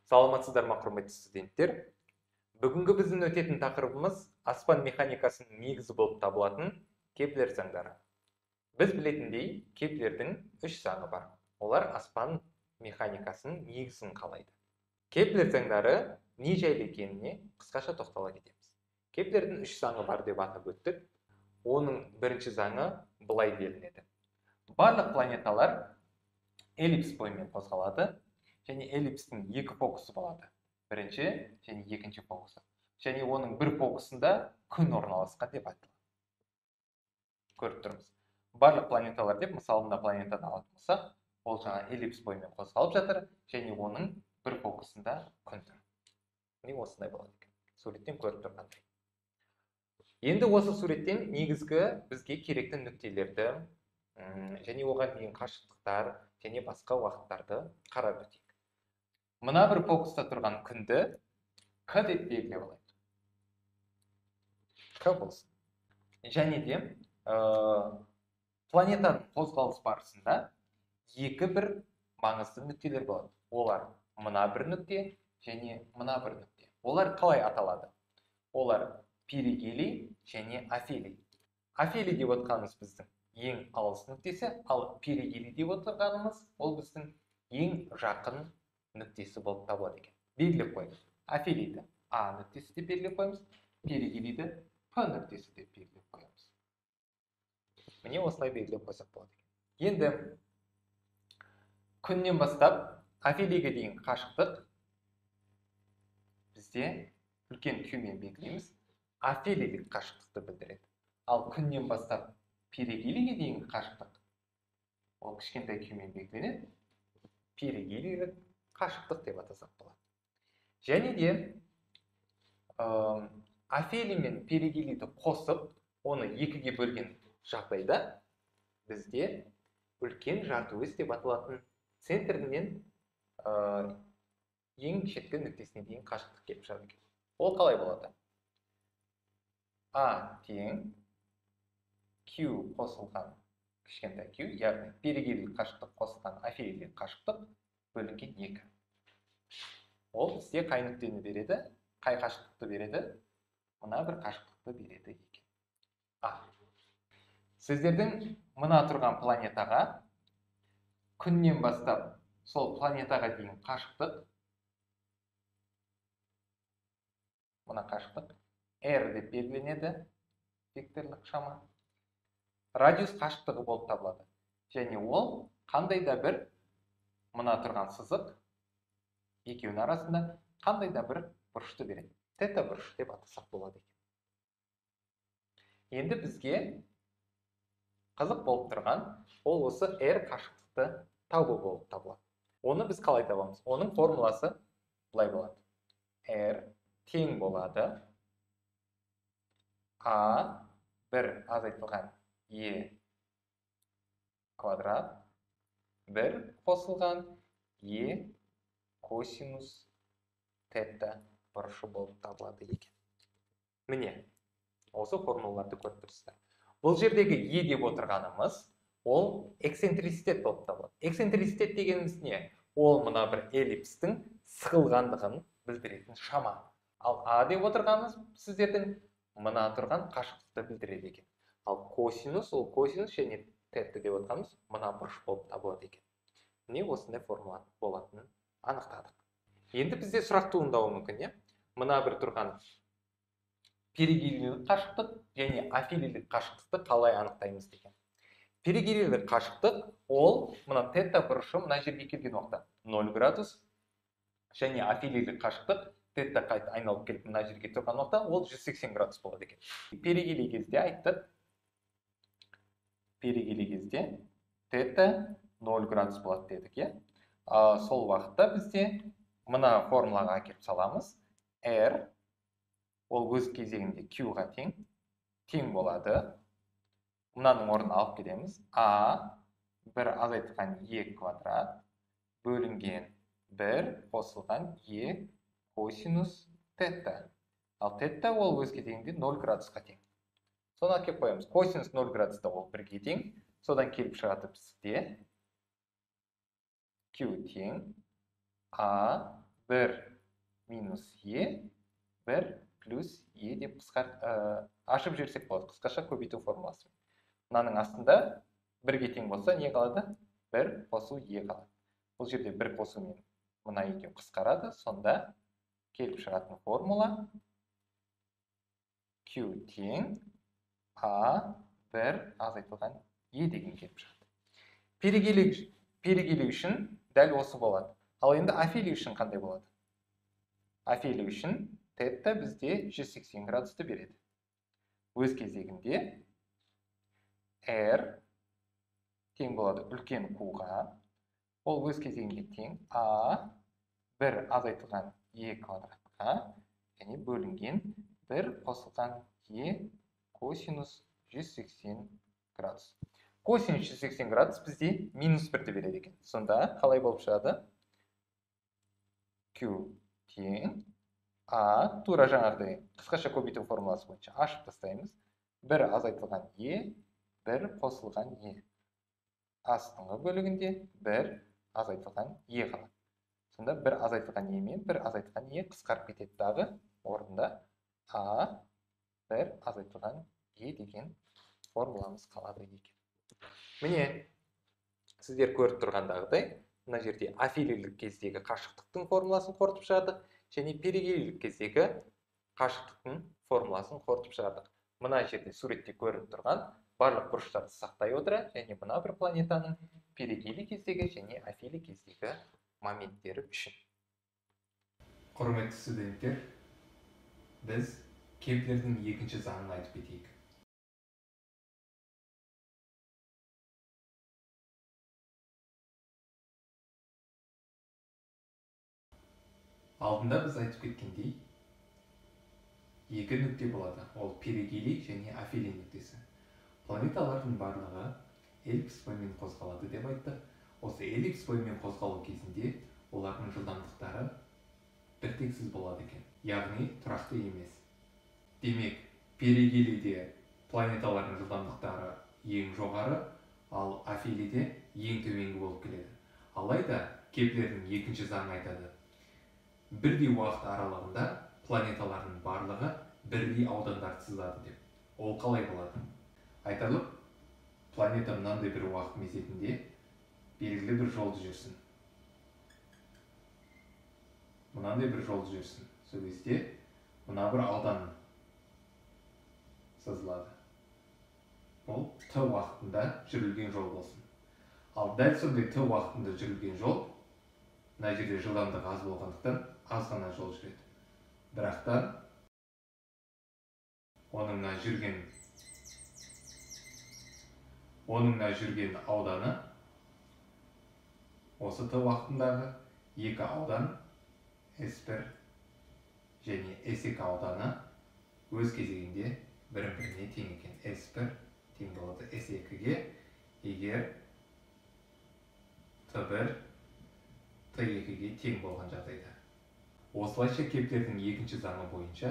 Саламатсыздар ма, құрметті студенттер? Бүгінгі біздің өтетін тақырыбымыз аспан механикасының негізі болып табылатын Кеплер заңдары. Біз білетіндей, Кеплердің үш заңы бар. Олар аспан механикасының негізін қалайды. Кеплер заңдары не жайлы екеніне қысқаша тоқтала кетеміз. Кеплердің үш заңы бар деп атап өттік. Оның бірінші заңы былай делінеді. Барлық планеталар эллипс бойымен қозғалады және эллипстің екі фокусы болады. Бірінші және екінші фокусы. Және оның бір фокусында күн орналасқан деп айтылады. Көріп тұрмыз. Барлық планеталар деп, мысалы, мына планетаны алатын болсақ, ол жаңа эллипс бойымен қозғалып жатыр және оның бір фокусында күн тұр. Міне осындай болады екен. Суреттен көріп тұрғандай. Енді осы суреттен негізгі бізге керекті нүктелерді және оған дейін қашықтықтар және басқа уақыттарды қарап өтейік. Мына бір фокуста тұрған күнді К деп белгілеп алайық. К болсын. Және де планетаның қозғалыс барысында екі бір маңызды нүктелер болады. Олар мына бір нүкте және мына бір нүкте. Олар қалай аталады? Олар перигелий және афелий. Афелий деп отырғанымыз біздің ең алыс нүктесі, ал перигелий деп отырғанымыз ол біздің ең жақын нүктесі болып табылады екен. Белгілеп қоямыз. Афелийді А нүктесі деп белгілеп қоямыз, перигелийді П нүктесі деп белгілеп қоямыз. Міне осылай белгілеп қойсақ болады екен. Енді күннен бастап афелийге дейін қашықтық бізде үлкен Q-мен белгілейміз. Афелийлік қашықтықты білдіреді. Ал күннен бастап перигелийге дейінгі қашықтық ол кішкентай Q-мен белгіленеді. Перигелийлік қашықтық деп атасақ болады. Және де афелий мен перигелийді қосып, оны екіге бөлген жағдайда бізде үлкен жарты ось деп аталатын центрінен ең шеткі нүктесіне дейін қашықтық келіп шығады екен. Ол қалай болады? А тең Q қосылған кішкентай Q, яғни перигелийлік қашықтық қосылған афелийлік қашықтық бөлінген 2. Ол бізде қай нүктені береді? Қай қашықтықты береді? Мына бір қашықтықты береді екен. А. Сіздердің мына тұрған планетаға күннен бастап сол планетаға дейін қашықтық, мына қашықтық R деп белгіленеді, векторлық шама. Радиус қашықтығы болып табылады. Және ол қандай да бір мына тұрған сызық екеуінің арасында қандай да бір бұрышты береді. Тета бұрышы деп атасақ болады екен. Енді бізге қызық болып тұрған ол осы R қашықтықты табу болып табылады. Оны біз қалай табамыз? Оның формуласы былай болады. R тең болады А 1 азайтылған Е квадрат 1 қосылған Е косинус тета бұрышы болып табылады екен. Міне, осы формулаларды көріп тұрсыздар. Бұл жердегі Е деп отырғанымыз ол эксцентриситет болып табылады. Эксцентриситет дегеніміз не? Ол мына бір эллипстің сығылғандығын білдіретін шама. Ал А деп отырғанымыз сіздердің мына тұрған қашықтықты білдіреді екен. Ал косинус, ол косинус және тета деп отырғанымыз мына бұрыш болып табылады екен. Міне осындай формула болатынын анықтадық. Енді бізде сұрақ туындауы мүмкін, иә? Мына бір тұрған перигелийлік қашықтық және афелийлік қашықтықты қалай анықтаймыз деген. Перигелийлік қашықтық ол мына тета бұрышы мына жерге келген уақытта 0 градус және афелийлік қашықтық тета қайта айналып келіп мына жерге тұрған уақытта ол 180 градус болады екен. Перигелий кезде айттық. Перигелий кезде тета 0 градус болады дедік, иә? Сол уақытта бізде мына формулаға әкеліп саламыз. R ол өз кезегінде Q-ға тең, тең болады. Мынаның орнын алып келеміз. А 1 азайтылған Е квадрат бөлінген 1 қосылған Е косинус тета. Ал тета ол өз кезегінде 0 градусқа тең. Соны әкеліп қоямыз. Косинус 0 градуста ол 1-ге тең. Содан келіп шығады бізде Q тең А 1 минус Е, 1 плюс Е деп ашып жіберсек болады, қысқаша көбейту формуласымен. Мынаның астында 1-ге тең болса, не қалады? 1 қосу Е қалады. Бұл жерде 1 қосумен мына екеу қысқарады, сонда келіп шығатын формула Q тең А 1 азайтылған Е деген келіп шығады. Перигелий үшін дәл осы болады. Ал енді афелий үшін қандай болады? Афелий үшін тета бізде 180 градусты береді. Өз кезегінде R тең болады үлкен Q-ға. Ол өз кезегінде тең А 1 азайтылған Е квадратқа және бөлінген 1 қосылған Е косинус 180 градус. Косинус 180 градус бізде минус 1-ді береді екен. Сонда қалай болып шығады? Q тең А, тура жаңағыдай қысқаша көбейту формуласы бойынша ашып тастаймыз. 1 азайтылған Е, 1 қосылған Е. Астыңғы бөлігінде 1 азайтылған Е қалады. Сонда 1 азайтылған Е мен 1 азайтылған Е қысқарып кетеді дағы, орнында А 1 азайтылған Е деген формуламыз қалады екен. Міне, сіздер көріп тұрғандағыдай, мына жерде афелийлік кездегі қашықтықтың формуласын қорытып шығардық және перигелийлік кездегі қашықтықтың формуласын қорытып шығардық. Мына жерде суретте көрініп тұрған барлық бұрыштарды сақтай отыра және мына бір планетаның перигелий кездегі және афелий кездегі моменттері үшін. Құрметті студенттер, біз Кеплердің екінші заңын айтып кетейік. Алдында біз айтып кеткендей, екі нүкте болады. Ол перигелий және афелий нүктесі. Планеталардың барлығы эллипс бойымен қозғалады деп айттық. Осы эллипс бойымен қозғалу кезінде олардың жылдамдықтары біртексіз болады екен, яғни тұрақты емес. Демек, перигелийде планеталардың жылдамдықтары ең жоғары, ал афелийде ең төменгі болып келеді. Алайда Кеплердің екінші заңы айтады: бірдей уақыт аралығында планеталардың барлығы бірдей аудандарды сызады деп. Ол қалай болады? Айталық, планета мынандай бір уақыт мезетінде белгілі бір жолды жүрсін. Мынандай бір жолды жүрсін. Сол кезде мына бір аудан сызылады. Бұл Т уақытында жүрілген жол болсын. Ал дәл сондай Т уақытында жүрілген жол, мына жерде жылдамдығы аз болғандықтан аз ғана жол жүреді. Бірақтан оның мына жүрген ауданы осы Т уақытындағы екі аудан S1 және S2 ауданы өз кезегінде бір-біріне тең екен. S1 тең болады S2-ге, егер Т1 Т2-ге тең болған жағдайда. Осылайша Кеплердің екінші заңы бойынша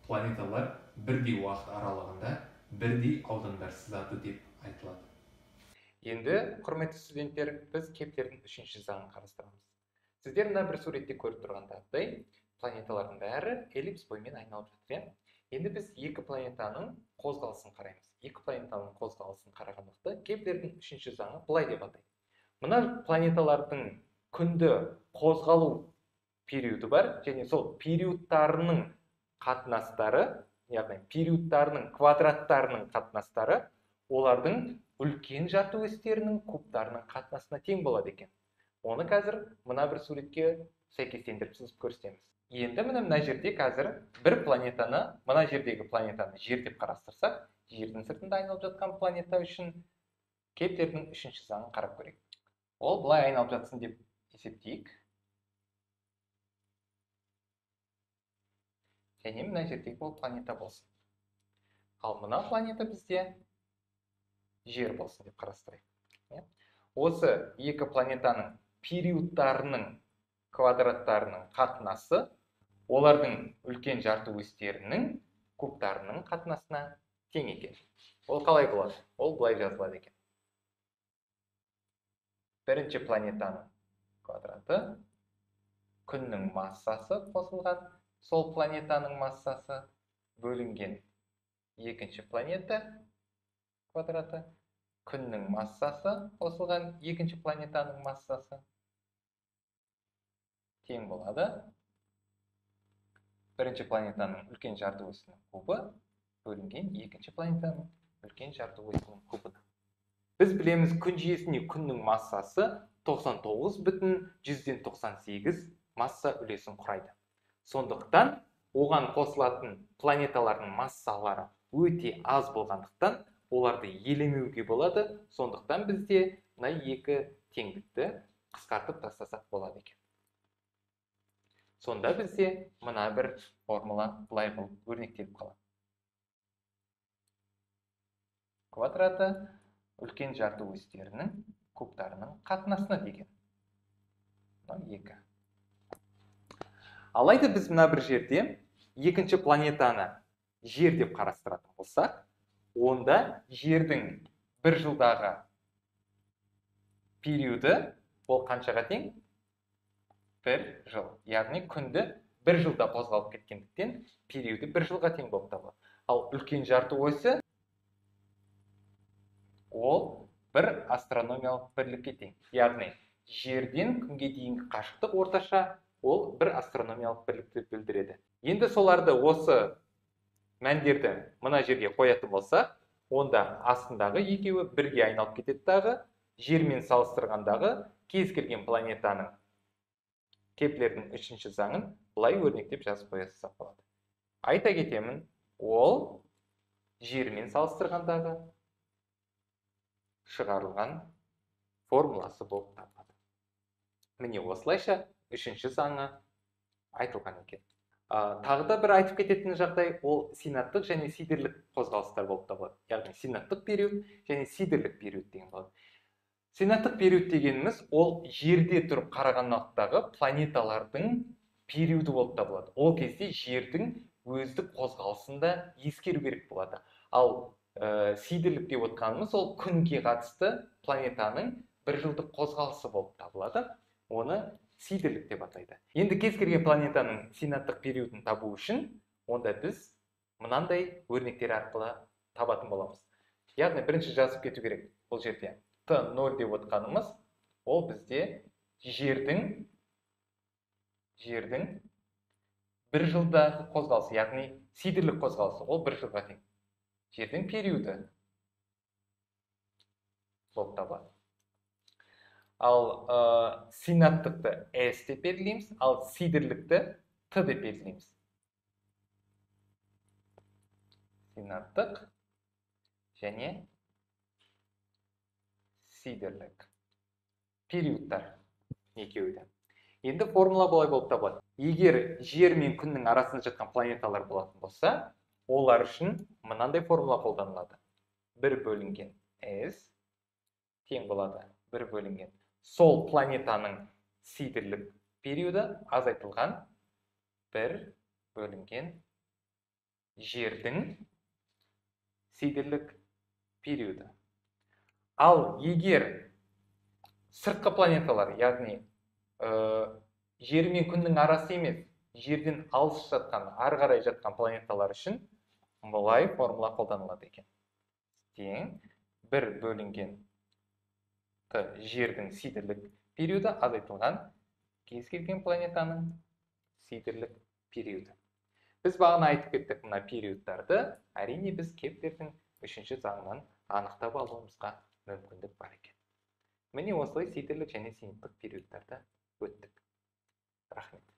планеталар бірдей уақыт аралығында бірдей аудандар сызады деп айтылады. Енді, құрметті студенттер, біз Кеплердің үшінші заңын қарастырамыз. Сіздер мына бір суретте көріп тұрғандағыдай, планеталардың бәрі эллипс бойымен айналып жатыр. Енді біз екі планетаның қозғалысын қараймыз. Екі планетаның қозғалысын қараған уақытта Кеплердің үшінші заңы былай деп атайды. Мына планеталардың күнді қозғалу периоды бар, және сол периодтарының қатынастары, яғни периодтарының квадраттарының қатынастары олардың үлкен жарты өстерінің кубтарының қатынасына тең болады екен. Оны қазір мына бір суретке сәйкестендіріп сызып көрсетеміз. Енді міне мына жерде қазір бір планетаны, мына жердегі планетаны Жер деп қарастырсақ, Жердің сыртында айналып жатқан планета үшін Кеплердің үшінші заңын қарап көрейік. Ол былай айналып жатсын деп есептейік. Және мына жердегі ол планета болсын. Ал мына планета бізде Жер болсын деп қарастырайық. Осы екі планетаның периодтарының квадраттарының қатынасы олардың үлкен жарты өстерінің кубтарының қатынасына тең екен. Ол қалай болады? Ол былай жазылады екен. Бірінші планетаның квадраты Күннің массасы қосылған сол планетаның массасы бөлінген екінші планета квадраты күннің массасы қосылған екінші планетаның массасы тең болады бірінші планетаның үлкен жарты осінің кубы бөлінген екінші планетаның үлкен жарты осінің кубына. Біз білеміз, күн жүйесінде күннің массасы 99,98 масса үлесін құрайды. Сондықтан оған қосылатын планеталардың массалары өте аз болғандықтан оларды елемеуге болады. Сондықтан бізде мына екі теңдікті қысқартып тастасақ болады екен. Сонда бізде мына бір формула былай болып өрнектеліп қалады. Квадраты үлкен жарты осьтерінің кубтарының қатынасына деген. Мынау 2. Алайда біз мына бір жерде екінші планетаны Жер деп қарастыратын болсақ, онда Жердің бір жылдағы периоды ол қаншаға тең? 1 жыл. Яғни күнді бір жылда қозғалып кеткендіктен периоды бір жылға тең болып табылады. Ал үлкен жарты осі ол бір астрономиялық бірлікке тең. Яғни Жерден күнге дейінгі қашықтық орташа ол бір астрономиялық бірлікті білдіреді. Енді соларды осы мәндерді мына жерге қоятын болсақ, онда астындағы екеуі бірге айналып кетеді дағы, Жермен салыстырғандағы кез келген планетаның Кеплердің үшінші заңын былай өрнектеп жазып қоя салсақ болады. Айта кетемін, ол Жермен салыстырғандағы шығарылған формуласы болып табылады. Міне осылайша үшінші заңы айтылған екен. Тағы да бір айтып кететін жағдай, ол синаттық және сидерлік қозғалыстар болып табылады. Яғни синаттық период және сидерлік период деген болады. Синаттық период дегеніміз ол Жерде тұрып қараған уақыттағы планеталардың периоды болып табылады. Ол кезде Жердің өздік қозғалысын да ескеру керек болады. Ал сидерлік деп отқанымыз ол күнге қатысты планетаның бір жылдық қозғалысы болып табылады. Оны сидерлік деп атайды. Енді кез келген планетаның синаттық периодын табу үшін онда біз мынандай өрнектер арқылы табатын боламыз. Яғни бірінші жазып кету керек бұл жерде. Т0 деп отқанымыз ол бізде Жердің бір жылдағы қозғалысы, яғни сидерлік қозғалысы, ол бір жылға тең. Жердің периоды болып табылады. Ал синаттықты S деп белгілейміз, ал сидерлікті Т деп белгілейміз. Синаттық және сидерлік периодтар екеуі де. Енді формула былай болып табылады. Егер Жер мен Күннің арасында жатқан планеталар болатын болса, олар үшін мынандай формула қолданылады. 1 бөлінген S тең болады 1 бөлінген сол планетаның сидерлік периоды азайтылған 1 бөлінген Жердің сидерлік периоды. Ал егер сыртқы планеталар, яғни Жер мен Күннің арасы емес, Жерден алыс жатқан, ары қарай жатқан планеталар үшін былай формула қолданылады екен. Тең 1 бөлінген Т Жердің сидерлік периоды азайтылған кез келген планетаның сидерлік периоды. Біз бағана айтып кеттік мына периодтарды, әрине біз Кеплердің үшінші заңынан анықтап алуымызға мүмкіндік бар екен. Міне осылай сидерлік және синоптық периодтарды өттік. Рахмет.